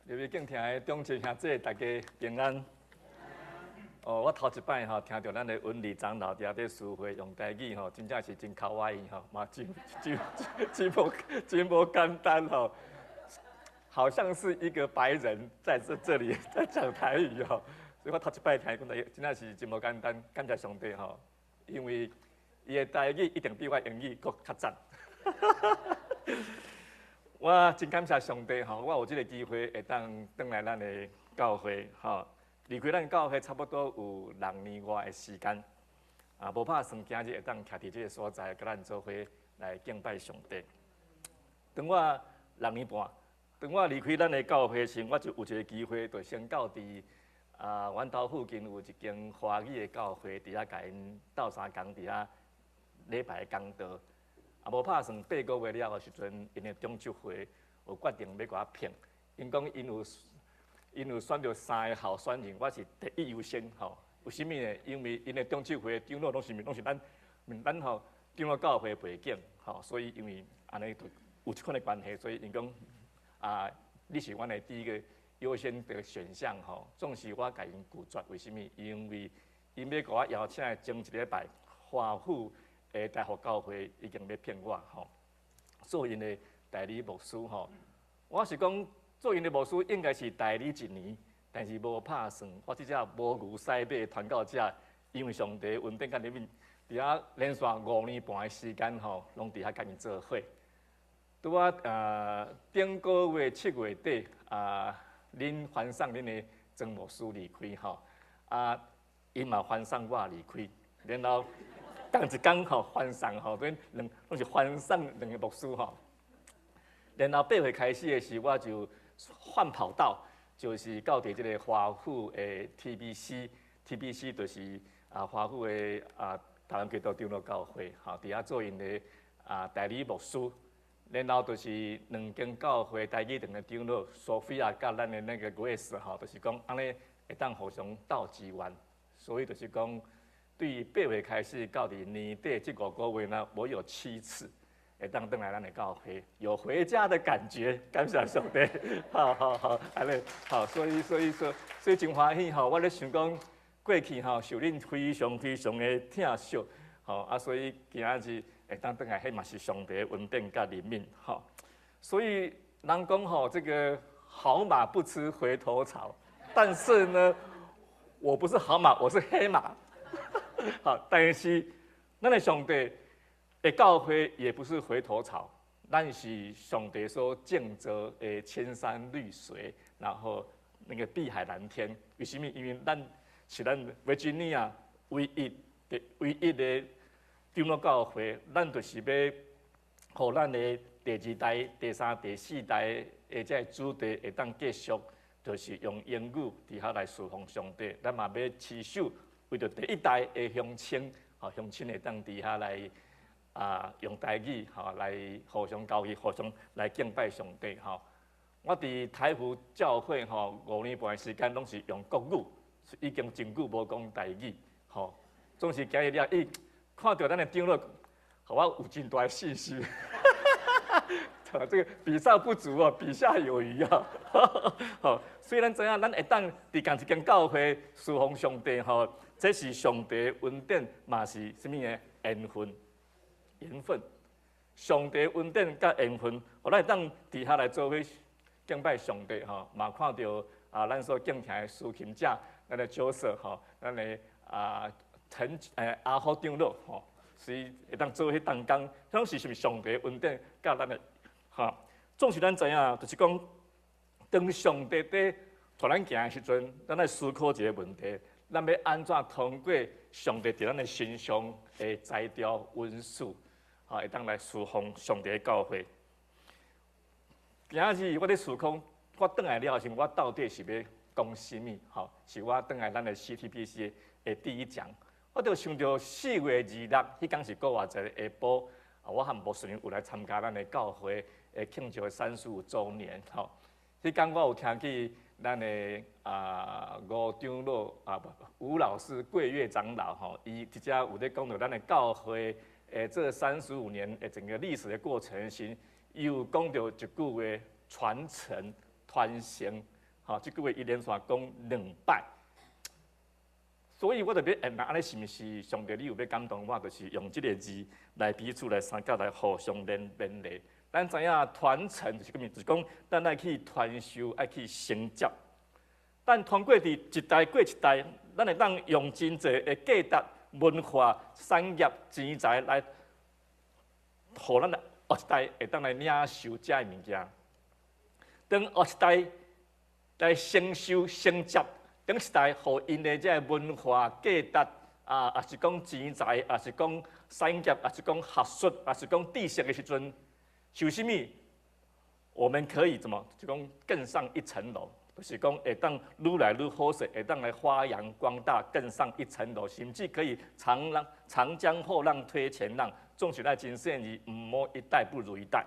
入去敬聽的長執兄姊，大家平安。哦，我頭一擺吼聽著咱的文理長老佇遐咧司會用台語吼，真正是真卡哇伊吼，嘛真真真無真無簡單吼，好像是一個白人在這裡在講台語吼，所以我頭一擺聽講台語，真正是真無簡單，感謝上帝吼，因為伊的台語一定比我英語閣較讚。我真感謝上帝吼，我有這個機會會當轉來咱的教會吼，離開咱教會差不多有六年外的時間，啊，無拍算今日會當徛佇這個所在，佮咱做伙來敬拜上帝。當我六年半，當我離開咱的教會時，我就有一個機會，就先到佇啊，阮兜附近有一間華語的教會，佇遐共𪜶鬥相共，佇遐禮拜講道。啊，無拍算八個月了的時陣，𪜶的長執會有決定欲共我聘，𪜶講𪜶有選著三个候選人，我是第一優先吼。為啥物呢？因為𪜶的長執會長老攏是攏是咱咱吼長老教會背景吼，所以因為按呢就有這款的關係，所以𪜶講啊，你是阮的第一個優先的選項吼。總是我共𪜶拒絕，為啥物？因為𪜶欲共我邀請的前一禮拜，華府的大福教會已經欲聘我吼，做𪜶的代理牧師吼。我是講做𪜶的牧師應該是代理一年，但是無拍算，我這隻無牛駛馬傳到遮，因為上帝恩典佮憐憫，佇遐連續五年半的時間吼，攏佇遐佮𪜶做伙。拄我頂個月七月底啊，恁歡送恁的曾牧師離開吼，啊，𪜶嘛歡送我離開，然後仝一工吼歡送吼，阮兩攏是歡送兩个牧師吼。然後八月開始的時，我就換跑道，就是到佇這个華府的 TBC，TBC 就是啊華府的啊台灣基督長老教會，吼，佇遐做𪜶的啊代理牧師。然後就是兩間教會台語堂的長老索菲亞佮咱的那個 Grace 吼，就是講按呢會當互相鬥支援，所以就是講對八月開始到佇年底這五個月呢，我有七次會當轉來咱的教會，有回家的感覺，感謝上帝，好好好，按呢好，所以說，所以真歡喜吼，我咧想講過去吼受恁非常非常的疼惜，吼啊，所以今仔日會當轉來，彼嘛是上帝恩典佮憐憫，吼。所以人講吼，這個好馬不吃回頭草，但是呢，我不是好馬，我是黑馬。好，但是咱的上帝的教會也不是回頭草，咱是上帝所建造的青山綠水，然後那個碧海藍天。為什麼？因為咱是咱維吉尼亞唯一的長老教會，咱就是欲予咱的第二代、第三、第四代的這个子弟會當繼續，就是用英語佇遐來侍奉上帝。咱嘛欲持守為著第一代的鄉親，吼鄉親會當佇遐來啊用台語吼來互相交流、互相來敬拜上帝吼。我佇台湖教會吼五年半的時間，攏是用國語，已經真久無講台語吼。總是今日了，伊看著咱的長老，予我有真大的信心。這個比上不足哦，比下有餘啊。好，雖然知影咱會當佇仝一間教會侍奉上帝吼，這是上帝恩典，嘛是啥物的緣分？緣分。上帝恩典佮緣分，予咱會當佇遐來做伙敬拜上帝吼，嘛看著啊，咱所敬聽的司琴者，咱的角色吼，咱的啊陳阿福長老吼，所以會當做伙同工，彼是啥物上帝恩典佮咱的吼。總是咱知影，就是講，當上帝佇帶咱行的時陣，咱愛思考一個問題：咱欲按怎通過上帝佇咱的身上的才調恩賜，吼，會當來侍奉上帝的教會。今仔日我咧思考，我轉來了時，我到底是欲講啥物？吼，是我轉來咱的 CTBC 的第一講。我就想著四月二六，彼工是復活節下晡，我和牧師有來參加咱的教會的慶祝35週年。吼，彼工我有聽見咱的啊吳長老啊不吳老師桂月長老吼，伊直接有咧講著咱的教會的這三十五年的整個歷史的過程時，伊有講著一句話：傳承、傳承。吼，這句話伊連續講兩擺。所以我就欲問，按呢是毋是上帝你有欲感動我，就是用這个字來彼此來相佮來互相連勉勵。咱知影傳承就是啥物？就是講咱愛去傳授，愛去承接。咱通過佇一代過一代，咱會當用真濟的價值、文化、產業、錢財來，予咱的後一代會當來領受這个物件。當後一代來承受、承接，頂一代予𪜶的這个文化價值啊，抑是講錢財，抑是講產業，抑是講學術，抑是講知識的時陣，是啥物？我們可以怎麼？就講更上一層樓，就是講會當愈來愈好勢，會當來發揚光大，更上一層樓，甚至可以長浪長江後浪推前浪，總是愛真細膩，毋好一代不如一代。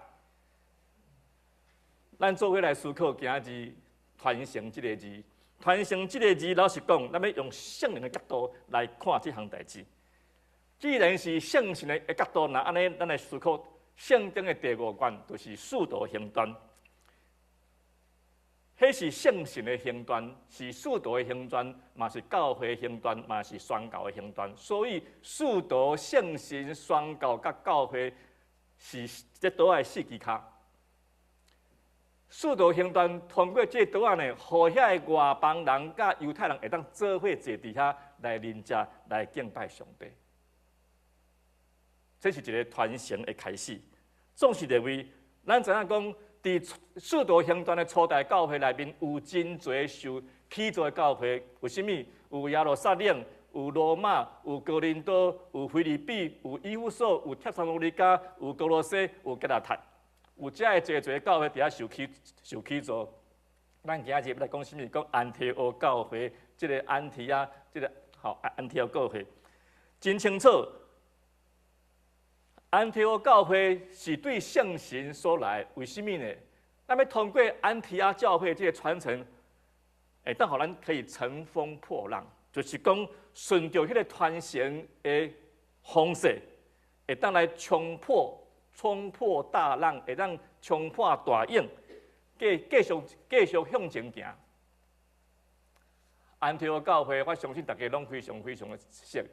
咱做伙來思考今日傳承這个字，傳承這个字，老實講，咱欲用聖靈的角度來看這項代誌。既然是聖神的角度，若按呢，咱來思考聖經的第五卷，就是使徒行傳。彼是聖神的行傳，是使徒的行傳，嘛是教會行傳，嘛是宣教的行傳。所以，使徒、聖神、宣教佮教會是這桌仔的四支跤。使徒行傳通過這桌仔呢，予遐个外邦人佮猶太人會當做伙坐佇遐來啉食、來敬拜上帝。這是一个傳承的開始。總是認為，咱知影講，佇使徒行傳的初代教會內面，有真濟受起訴的教會，有啥物？有耶路撒冷，有羅馬，有哥林多，有腓立比，有以弗所，有帖撒羅尼迦，有歌羅西，有加拉太，有遮的濟濟教會佇遐受起訴。咱今日欲來講啥物？講安提阿教會，這个安提阿，這个吼安提阿教會，真清楚。安提阿教會是對聖神所來，為啥物呢？咱欲通過安提阿教會這个傳承，會當予咱可以乘風破浪，就是講順著彼个傳承的方式，會當來衝破大浪，會當衝破大湧，繼續向前行。安提阿教會，我相信大家攏非常非常的熟。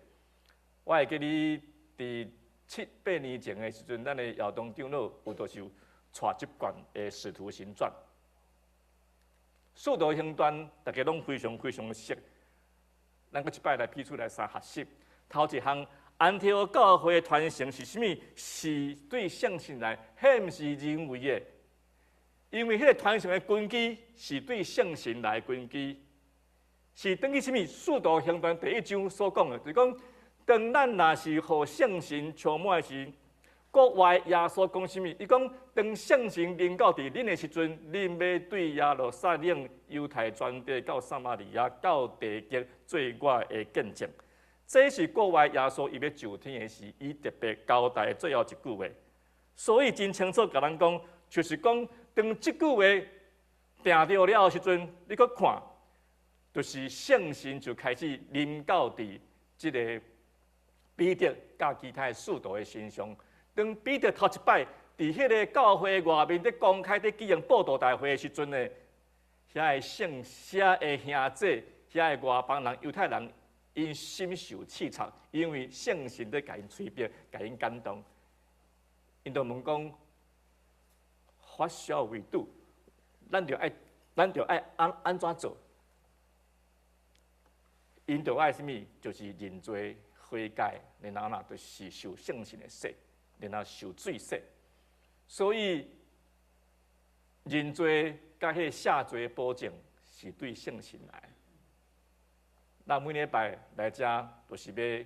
我會記得佇七八年前的時陣，咱的耀東長老有就是帶這卷的《使徒行傳》。使徒行傳，大家攏非常非常的熟。咱閣一擺來彼此來相學習。頭一項，安提阿教會的傳承是啥物？是對聖神來，彼毋是人為的。因為彼个傳承的根基是對聖神來根基，是轉去啥物？使徒行傳第一章所講的，就是講，當咱若是予聖神充滿時，國外耶穌講啥物？伊講，當聖神臨到佇恁的時陣，恁欲對耶路撒冷、猶太全地到撒瑪利亞到地極做我的見證。這是國外耶穌伊欲上天的時，伊特別交代最後一句話。所以真清楚共咱講，就是講當這句話定著了時陣，你閣看，就是聖神就開始臨到佇這个彼得佮其他的使徒的身上。當彼得頭一擺佇彼个教會外面佇公開佇舉行佈道大會的時陣呢，遐个聖遐个兄弟、遐个外邦人、猶太人，𪜶心受刺插，因為聖神佇共𪜶催逼、共𪜶感動。𪜶就問講：What shall we do？咱著愛按怎做？𪜶著愛啥物？就是認罪悔改，然後呢，就是受聖神的洗，然後受水洗。所以認罪佮彼个赦罪保證是對聖神來。咱每禮拜來遮，就是欲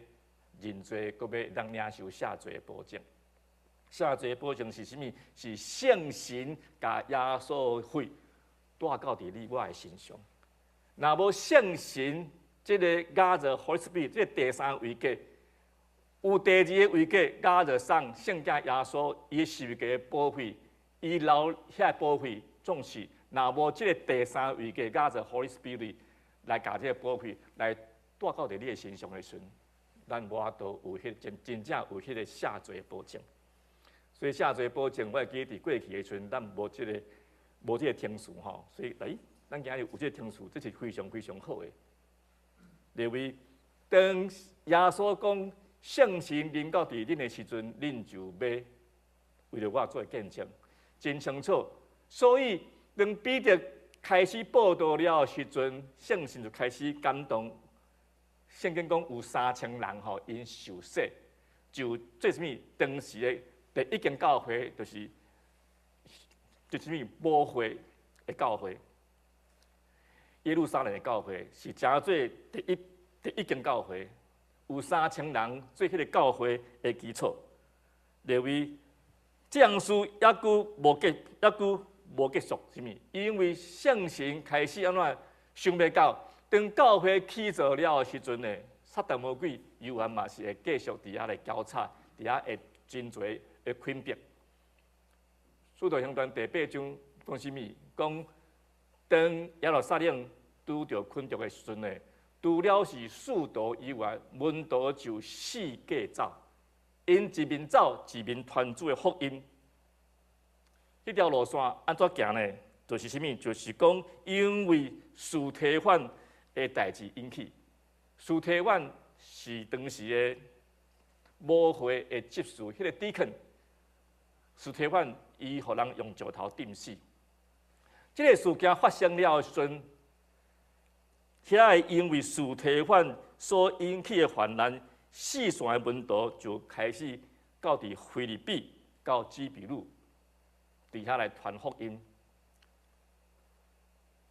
認罪，閣欲當領受赦罪的保證。赦罪保證是啥物？是聖神共耶穌血帶到佇你我的身上。若無聖神，這个 God the Holy Spirit，這个第三位格，有第二个位格，God the Son 聖子耶穌，伊十字架的寶血，伊流遐寶血，總是若無這个第三位格，God the Holy Spirit 來共這个寶血來帶到佇你的身上的時陣，咱無法度有彼真真正有彼个赦罪的保證。所以赦罪保證，我會記得佇過去的時陣，咱無這个程序吼，所以來。咱今日有這個聽數，這是非常非常好的。認為當耶穌講聖神臨到佇恁的時陣，恁就欲為著我做見證，真清楚。所以當彼得開始報道了的時陣，聖神就開始感動。聖經講有3000人吼，𪜶受洗，就做啥物？當時的第一間教會就是就啥物母會的教會，耶路撒冷的教會是成做第一間教會，有三千人做彼個教會的基礎。認為這樣事猶閣無結，猶閣無結束，啥物？因為聖神開始按怎想袂到，當教會起造了的時陣呢，撒旦魔鬼猶原嘛是會繼續佇遐來攪吵，佇遐會真濟的困迫。使徒行傳第八章講啥物？講當耶路撒冷拄著困局的時陣呢，除了是使徒以外，門徒就四界走，𪜶一面走一面傳主的福音。這條路線按怎行呢？就是啥物？就是講，因為司提反的代誌引起，司提反是當時的母會的執事，彼個 deacon，司提反伊予人用石頭釘死。這個事件發生了的時陣，遐個因為司提反所引起的患難，四散的門徒就開始到佇腓立比、到基比魯，佇遐來傳福音。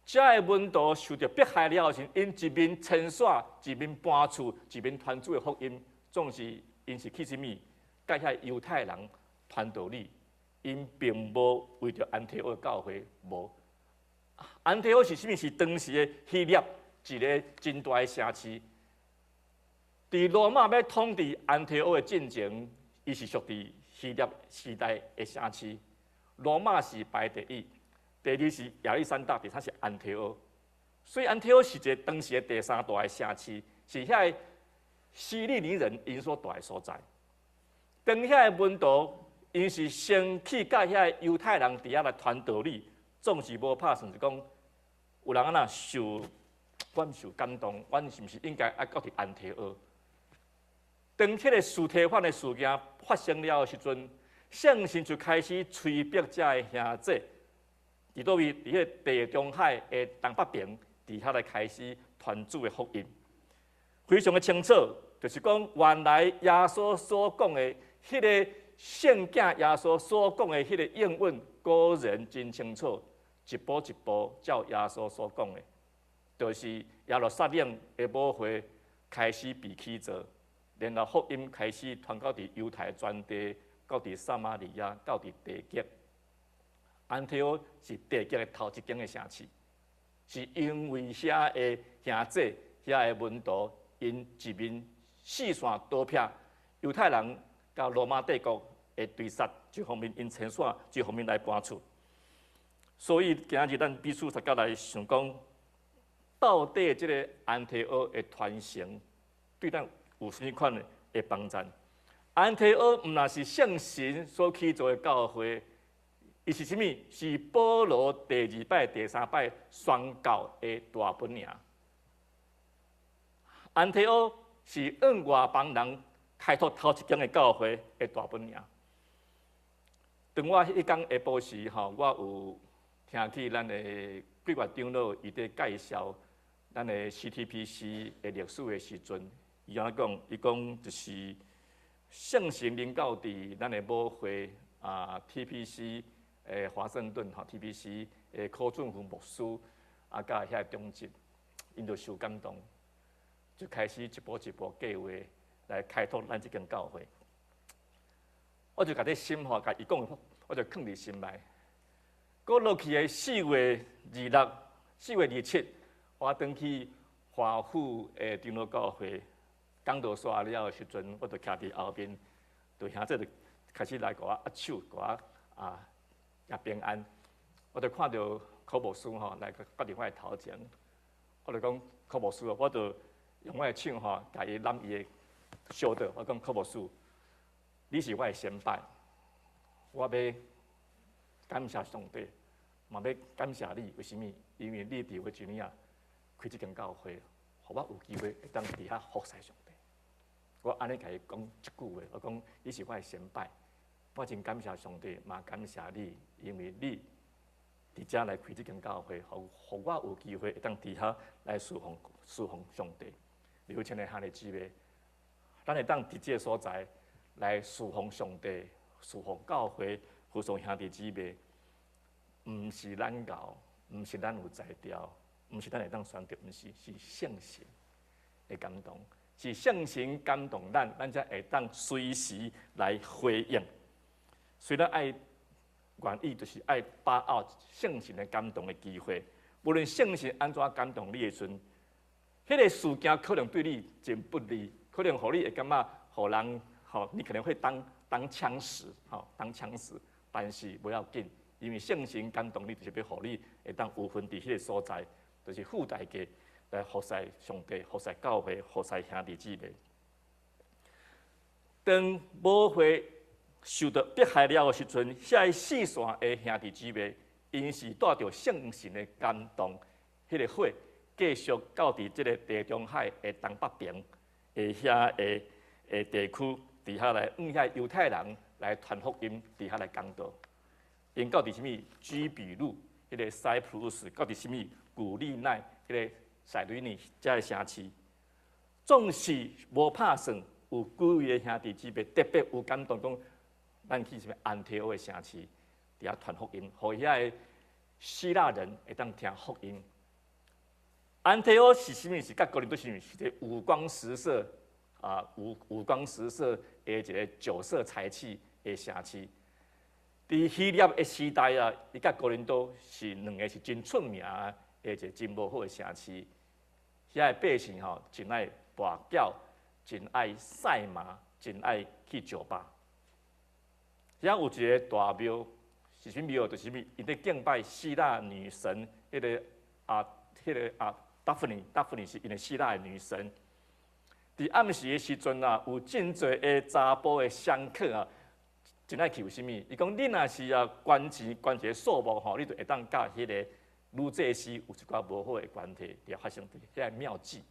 遮个門徒受著迫害了時，𪜶一面遷徙，一面搬厝，一面傳主的福音，總是𪜶是去啥物？佮遐猶太人傳道理，𪜶並無為著安提阿教會無。安提阿是啥物？是當時的希臘一个真大的城市。佇羅馬欲統治安提阿的進前，伊是屬佇希臘時代的城市。羅馬是排第一。第二是亞歷山大，第三是安提阿，所以安提阿是一个當時的第三大的城市，是遐個希利尼人𪜶所蹛的所在。當遐个門徒，𪜶是先去佮遐個猶太人佇遐來傳道理，總是無拍算是講有人按怎受，阮受感動，阮是毋是應該愛到佇安提阿？當彼個司提反的事件發生了的時陣，聖神就開始催逼遮个兄弟。佇佗位？佇彼個地中海的東北邊，佇遐來開始傳主的福音，非常的清楚，就是講原來耶穌所講的彼個聖囝，耶穌所講的彼個應允，果然真清楚，一步一步照耶穌所講的，就是耶路撒冷的母會開始被起造，然後福音開始傳到佇猶太全地，到佇撒瑪利亞，到佇地極。安提阿是地極的頭一間的城市，是因為遐个兄弟、遐个門徒，𪜶一面四散逃避猶太人佮羅馬帝國的追殺，一方面𪜶遷徙，一方面來搬厝。所以今日咱彼此大家來想講，到底這个安提阿的傳承對咱有啥物款的幫助？安提阿毋但是聖神所起造的教會。伊是啥物？是保羅第二擺、第三擺宣教的大本營。安提阿是向外邦人開拓頭一間的教會的大本營。當我彼工下晡時吼，我有聽起咱的貴月長老伊佇介紹咱的 CTPC 的歷史的時陣，伊按怎講？伊講就是聖神臨到佇咱的母會啊 TPC。華盛頓吼 TPC 柯俊福牧師啊，佮遐個長執，𪜶就受感動，就開始一步一步計劃來開拓咱這間教會。我就共這心吼，共伊講，我就囥佇心內。閣落去的4月26、4月27，我轉去華府的長老教會講道煞了的時陣，我就徛佇後面，就兄弟就開始來共我握手，共我啊。也平安，我就看著柯牧師吼來佮佇我的頭前，我就講柯牧師，我就用我的手吼，共伊攬伊的小桌，我講柯牧師，你是我的先輩，我欲感謝上帝，嘛欲感謝你，為啥物？因為你佇維吉尼亞開這間教會，予我有機會會當佇遐服侍上帝。我按呢共伊講這句話，我講你是我的先輩，我真感謝上帝，嘛感謝你，因為你佇遮來開這間教會，予我有機會會當佇遐來侍奉侍奉上帝。劉親的兄弟姊妹，咱會當佇這個所在來侍奉上帝、侍奉教會、服侍兄弟姊妹，毋是咱𠢕，毋是咱有才調，毋是咱會當選擇，毋是，是聖神的感動，是聖神感動咱，咱才會當隨時來回應。所以咱愛願意，就是愛把握聖神的感動的機會。無論聖神按怎感動你的時陣，彼個事件可能對你真不利，可能予你會感覺予人吼，你可能會當當槍使，吼，當槍使，但是無要緊，因為聖神感動你，就是欲予你會當有份佇彼個所在，就是付代價來服侍上帝、服侍教會、服侍兄弟姊妹。當母會受到迫害了的時陣，遐个四散的兄弟姊妹，𪜶是帶著聖神的感動，彼個火繼續到佇這個地中海的東北邊的遐个的地區，佇遐來向遐猶太人來傳福音，佇遐來講道。𪜶到佇啥物居比路，彼個塞浦路斯，到佇啥物古利奈，彼個塞雷尼遮个城市，總是無拍算有幾位兄弟姊妹特別有感動，講咱去啥物安提阿的城市，佇遐傳福音，予遐个希臘人會當聽福音。安提阿是啥物？是佮哥林多是啥物？是一個五光十色啊，五光十色的一個酒色財氣的城市。佇希臘的時代啊，伊佮哥林多是兩个是真出名的一個真無好的城市。遐个百姓吼，真愛跋筊，真愛賽馬，真愛去酒吧。遐有一個大廟，是啥廟？就是啥物？𪜶佇敬拜希臘女神，彼個啊，彼個啊，達芙妮，達芙妮是𪜶的希臘的女神。佇暗時的時陣啊，有真濟的查埔的商客啊，真愛去為啥物？伊講你若是啊捐錢捐一个數目吼，你就會當佮彼個女祭司有一寡無好的關係，佇發生佇遐個廟妓。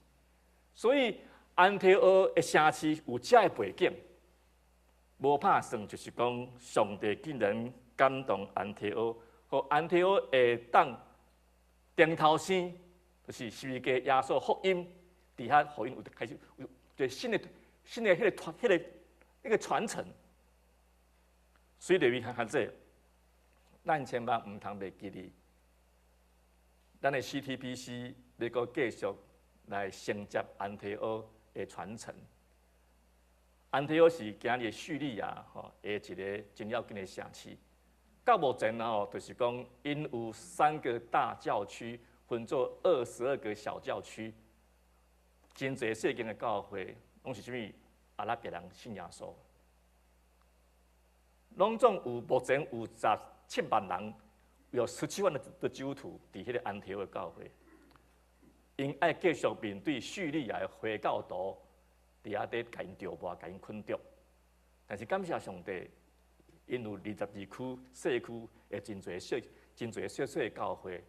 所以安提阿的城市有遮个背景，無拍算就是講上帝竟然感動安提阿，予安提阿會當頂頭生，就是十字架耶穌福音，佇遐予𪜶有開始有一個新的彼個傳彼個那個傳承。所以就看較濟，咱千萬毋通袂記得，咱的 CTBC 欲閣繼續來承接安提阿的傳承。安提阿是今日敘利亞吼的一個真要緊的城市。到目前吼，就是講𪜶有三個大教區，分做22個小教區，真濟細間的教會，攏是啥物阿拉伯人信耶穌。攏總有目前有17萬人，有17萬的基督徒佇彼個安提阿的教會，𪜶愛繼續面對敘利亞的回教徒，佇遐佇共𪜶著魔，共𪜶困著。但是感謝上帝，𪜶有22區社區的真濟小、真濟細細的教會，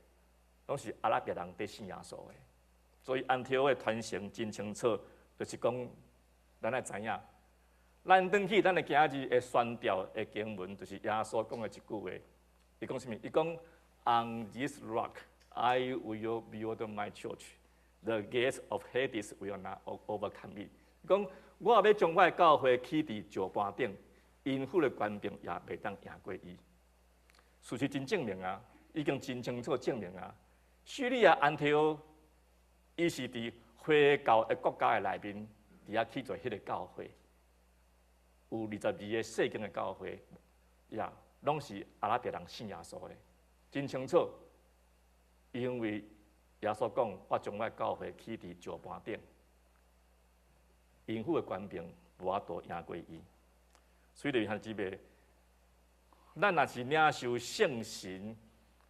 攏是阿拉伯人佇信耶穌的。所以安提阿的傳承真清楚，就是講咱愛知影。咱轉去咱的今日的宣教的經文，就是耶穌講的一句話。伊講啥物？伊講：On this rock I will build my church. The gates of Hades will not overcome it。伊講我欲將我的教會起佇石盤頂，陰府的權柄也袂當贏過伊。事實真證明啊，已經真清楚證明啊。敘利亞安提阿，伊是佇回教的國家的內面，佇遐起做彼個教會。有22個細間的教會，也攏是阿拉伯人信耶穌的，真清楚。因為耶穌講：我將我的教會起佇石盤頂，陰府的權柄無法度贏過伊。所以，兄弟姊妹，咱若是領受聖神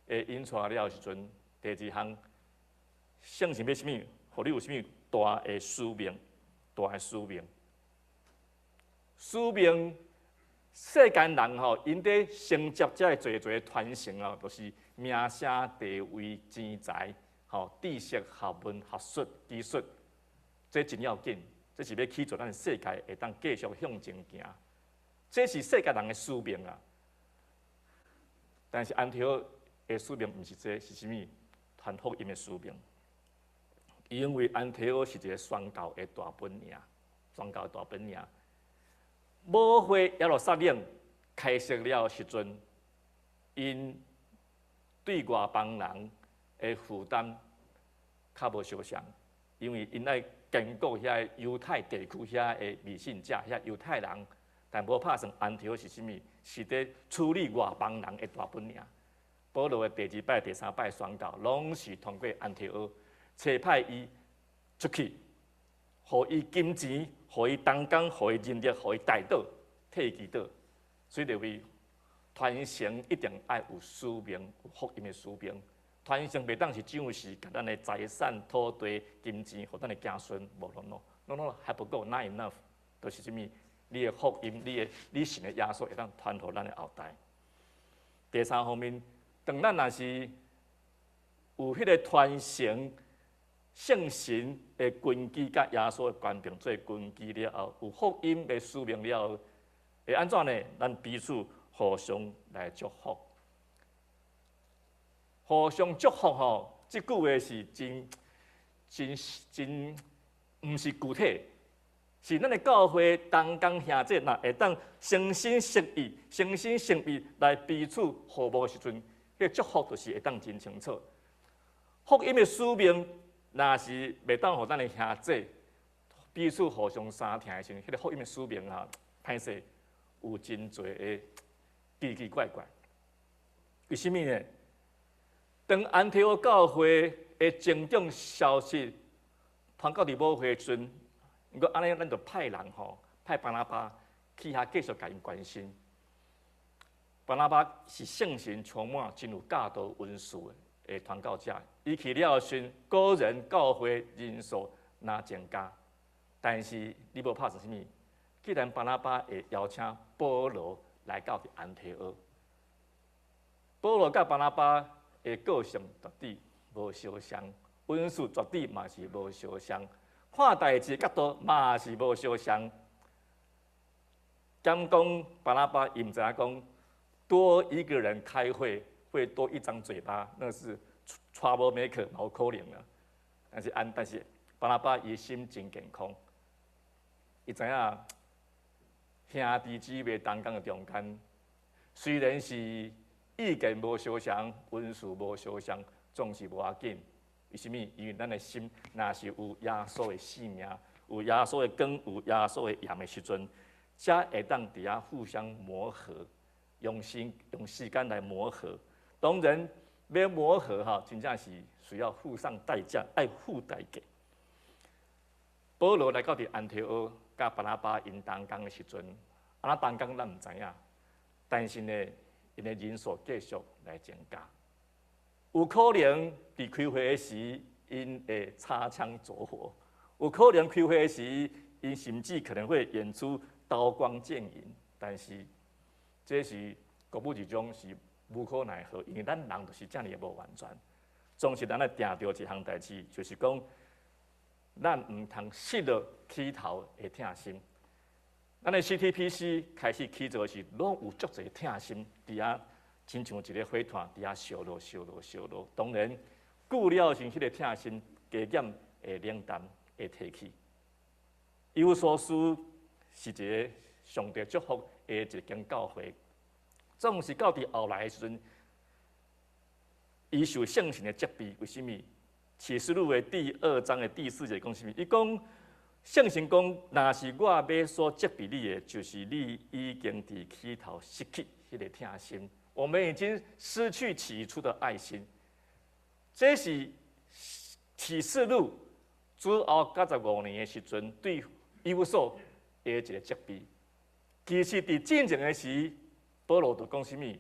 的引帶了時陣，第二項，聖神欲啥物？予你有啥物大的使命？大的使命。使命世間人吼，𪜶佇承接這个濟濟傳承哦，就是名聲、地位、錢財、吼知識、學問、學術、技術，這真要緊。這是欲去做咱世界會當繼續向前行。這是世界人的使命啊！但是安提阿的使命毋是這，是啥物？傳福音的使命。因為安提阿是一個宣教的大本營，宣教的大本營。母會耶路撒冷開設了時陣，𪜶對外邦人的負擔較無相像，因為𪜶愛兼顧遐個猶太地區遐個未信者，遐猶太人，但無拍算安提阿是啥物？是佇處理外邦人的大本營。保羅的第二擺、第三擺宣教，攏是通過安提阿，差派伊出去，予伊金錢，予伊同工，予伊人力，予伊代禱，替伊祈禱。所以就為傳承一定愛有使命，有福音的使命。傳承袂當是只有是共咱的財產、土地、金錢，予咱的子孫，無咯咯，no no 還不夠，not enough，就是啥物？你的福音，你的你信的耶穌會當傳予咱的後代。第三方面，當咱若是有彼個傳承聖神的根基，佮耶穌的權柄做根基了後，有福音的使命了後，會按怎呢？咱彼此互相來祝福，互相祝福吼，這句話是真、真、真，毋是具體，是咱的教會同工兄弟，若會當誠心誠意、誠心誠意來彼此和睦的時陣，彼個祝福就是會當真清楚。福音的使命，若是袂當予咱的兄弟彼此互相相疼的時陣，彼個福音的使命啊，歹勢有真濟的奇奇怪怪。為啥物呢？當安提阿教會的增長消息傳到佇母會的時陣，毋過按呢，咱就派人吼，派巴拿巴去遐繼續共𪜶關心。巴拿巴是聖神充滿、真有教導恩賜的傳教者。伊去了時，果然教會人數若增加。但是你無拍算啥物？既然巴拿巴會邀請保羅來到佇安提阿，保羅佮巴拿巴的個性絕對無相像，恩賜絕對嘛是無相像，看代誌角度嘛是無相像。敢講巴拿巴伊毋知影講，多一個人開會會多一張嘴巴，那是 trouble maker 無可能啊。但是巴拿巴伊心真健康，伊知影兄弟姊妹同工的中間，雖然是意見無相像，恩賜無相像，總是無要緊。為啥物？因為咱的心若是有耶穌的性命，有耶穌的光，有耶穌的鹽的時陣，才會當佇遐互相磨合，用心用時間來磨合。當然，欲磨合吼，真正是需要付上代價，愛付代價。保羅來到佇安提阿，佮巴拿巴𪜶同工的時陣，按怎同工咱毋知影，但是呢，𪜶的人數繼續來增加。有可能佇開會時，𪜶會擦槍走火；有可能開會時，𪜶甚至可能會演出刀光劍影。但是，這是國母一種是無可奈何，因為咱人就是遮爾無完全。總是咱愛定著一項代誌，就是講，咱毋通失落起頭的疼心。咱的 CTPC 開始起做時，攏有足濟疼心佇遐，親像一個火炭佇遐燒落、燒落、燒落。當然，久了時，彼個疼心加減會冷淡，會退去。以弗所書是一個上帝祝福的一間教會，總是到佇後來的時陣，伊受聖神的責備。為啥物？啟示錄的第二章的第四節講啥物？伊講聖神講，若是我欲所責備你的，就是你已經佇起頭失去彼個疼心。我們已經失去起初的愛心。這是啟示錄主後95年的時陣，對以弗所的一個責備。其實佇進前的時，保羅就講啥物？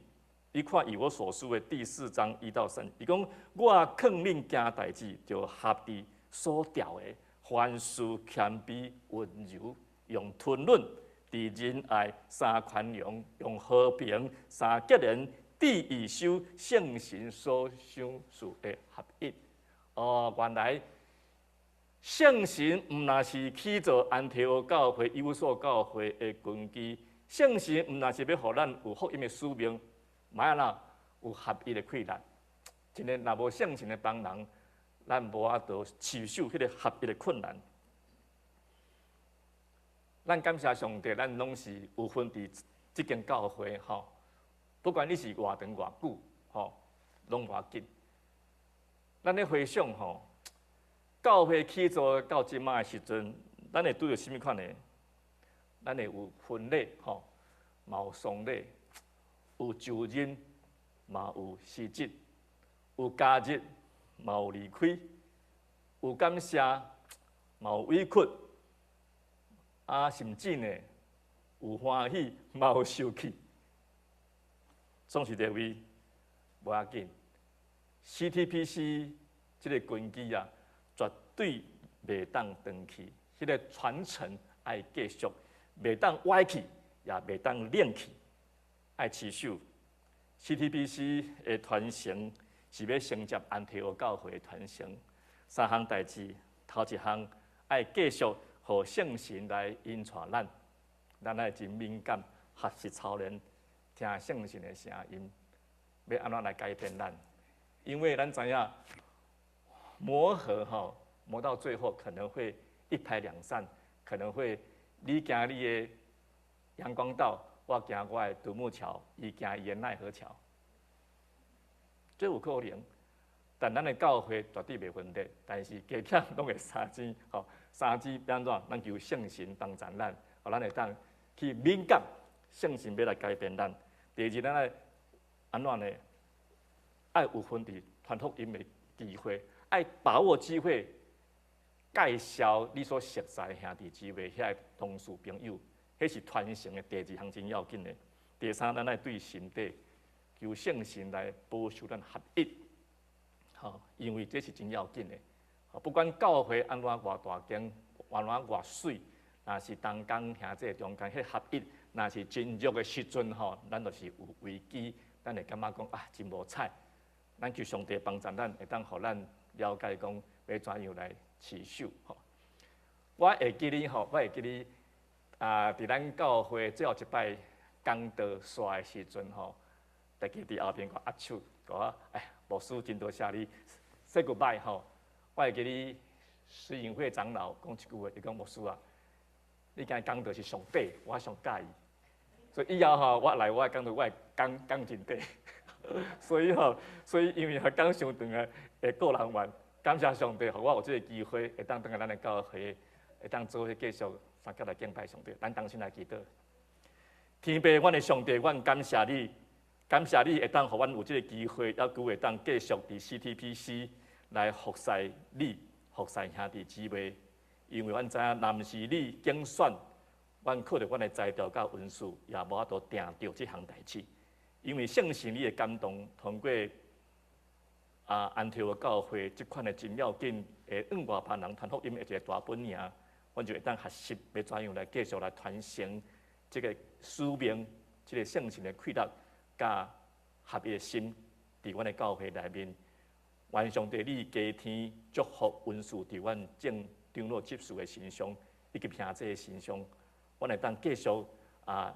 你看以弗所書的第四章一到三，伊講我勸恁行代誌，著合佇所召的，凡事謙卑溫柔，用吞忍佇仁愛、三寬容、用和平、三結連，智以守聖神所賞賜的合一。哦，原來聖神毋若是起造安提阿教會、以弗所教會的根基，聖神毋若是欲予咱有福音的使命，嘛按怎有合一的氣力。真的，若無聖神的幫忙，咱無法度持守彼个合一的困難。咱感謝上帝，咱攏是有份佇這間教會吼。不管你是偌長偌久吼，攏無要緊。咱咧回想吼，教會起造到這擺的時陣，咱會拄著啥物款的？咱會有婚禮吼，嘛有喪禮，有就任，嘛有辭職，有加入，嘛有離開，有感謝，嘛有委屈，啊，甚至呢，有歡喜，嘛有受氣。總是這位無要緊。CTPC 這个根基啊，絕對袂當斷去，彼个傳承愛繼續，袂當歪去，也袂當冷去，愛持守。CTPC 的傳承是欲承接安提阿教會的傳承，三項代誌，頭一項愛繼續予聖神來引帶咱，咱愛真敏感，學習操練，聽聖神的聲音，欲按怎來改變咱？因為咱知影磨合吼，磨到最後可能會一拍兩散，可能會你行你的陽光道，我行我的獨木橋，伊行伊的奈何橋，這有可能。但咱的教會絕對袂分裂，但是加減攏會三支吼，三支欲按怎？咱求聖神幫助咱，予咱會當去敏感，聖神欲來改變咱。第二，咱愛按怎呢？愛有份佇傳福音的機會，愛把握機會，介紹你所熟似的兄弟姊妹、遐个同事朋友，彼是傳承的第二項真要緊的。第三，咱愛對心底求聖神來保守咱合一，吼，因為這是真要緊的。不管教會按怎偌大間，按怎偌媠，若是同工兄弟中間彼合一，若是真弱的時陣吼，咱就是有危機，咱會感覺講啊，真無彩。咱求上帝幫助咱，會當予咱了解講欲怎樣來持守吼。我會記得吼，我會記得啊，佇咱教會最後一擺講道煞的時陣吼，大家佇後邊共握手，共我哎，牧師真多謝你，say goodbye 吼。我會記得施穎慧長老講一句話，伊講牧師啊，你今日講道是上短，我上佮意，所以以後吼，我來我的講道，我會講講真短。所以吼，所以因為講傷長的會顧人怨，感謝上帝，予我有這个機會，會當轉來咱的教會，會當做伙繼續相佮來敬拜上帝。咱同心來祈禱。天父，阮的上帝，阮感謝你，感謝你會當予阮有這个機會，猶閣會當繼續佇 CTPC 來服侍你，服侍兄弟姊妹。因為阮知影，若毋是你揀選，阮靠著阮的才調佮恩賜，也無法度定著這項代誌。因為聖神你的感動，通過啊安提阿教會這款的真要緊，會向外邦人傳福音的一个大本營，阮就會當學習欲怎樣來繼續來傳承這个使命，這个聖神的氣力，佮合一的心，佇阮的教會內面。願上帝你加添祝福恩賜佇阮眾長老執事的身上，以及兄弟的身上，阮會當繼續啊。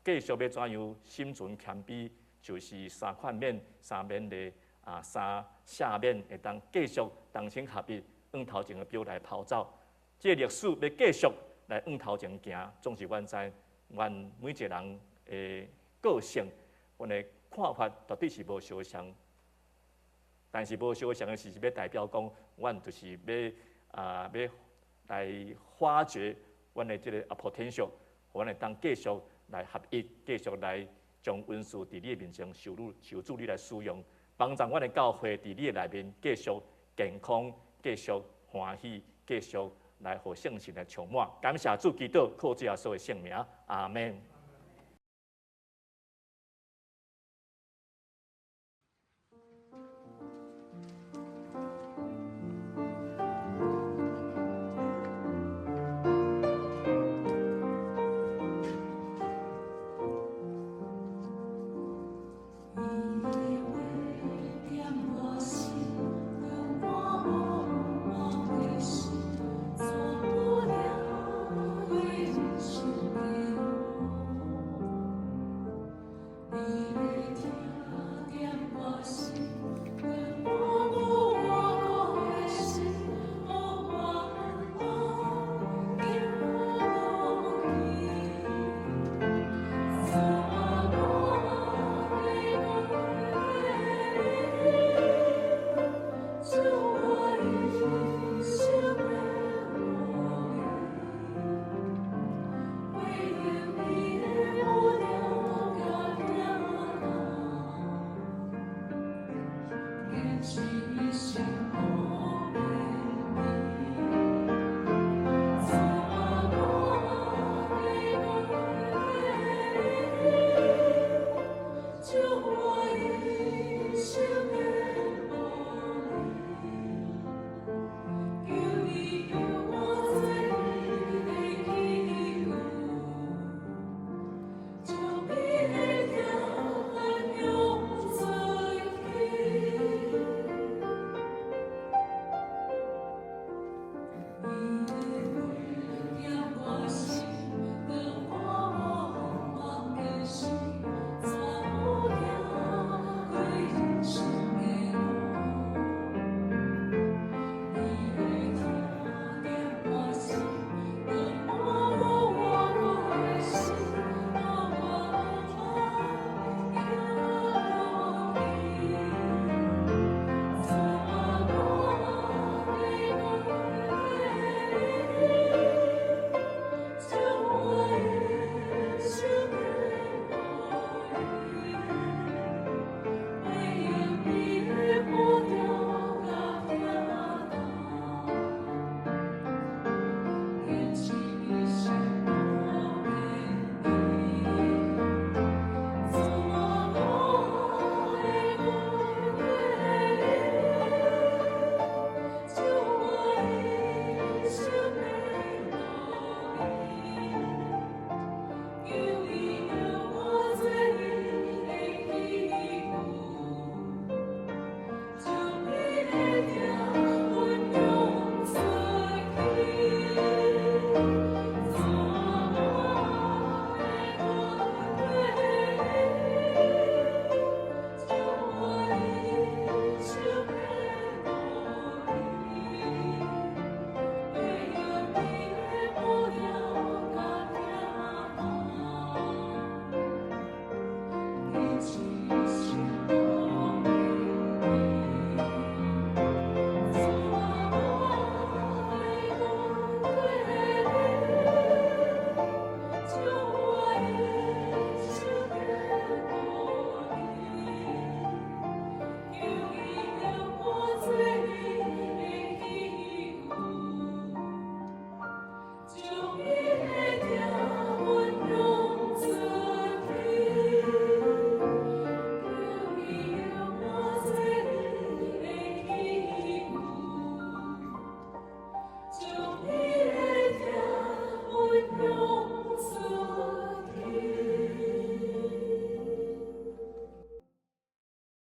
繼續欲怎樣心存謙卑，就是三寬免、三勉勵啊，三赦免，會當繼續同心合意向頭前的標來跑走。這个歷史欲繼續來向頭前行，總是阮知，阮每一个人的個性，阮的看法絕對是無相仝。但是無相仝的是，是欲代表講，阮就是欲啊，欲來發掘阮的這个啊 potential，阮會當繼續來合一，繼續來將恩賜佇你的面前受主求主你來使用，幫助阮的教會佇你的內面繼續健康，繼續歡喜，繼續來予聖神來充滿。感謝主基督靠主耶穌的聖名，阿們。一生予。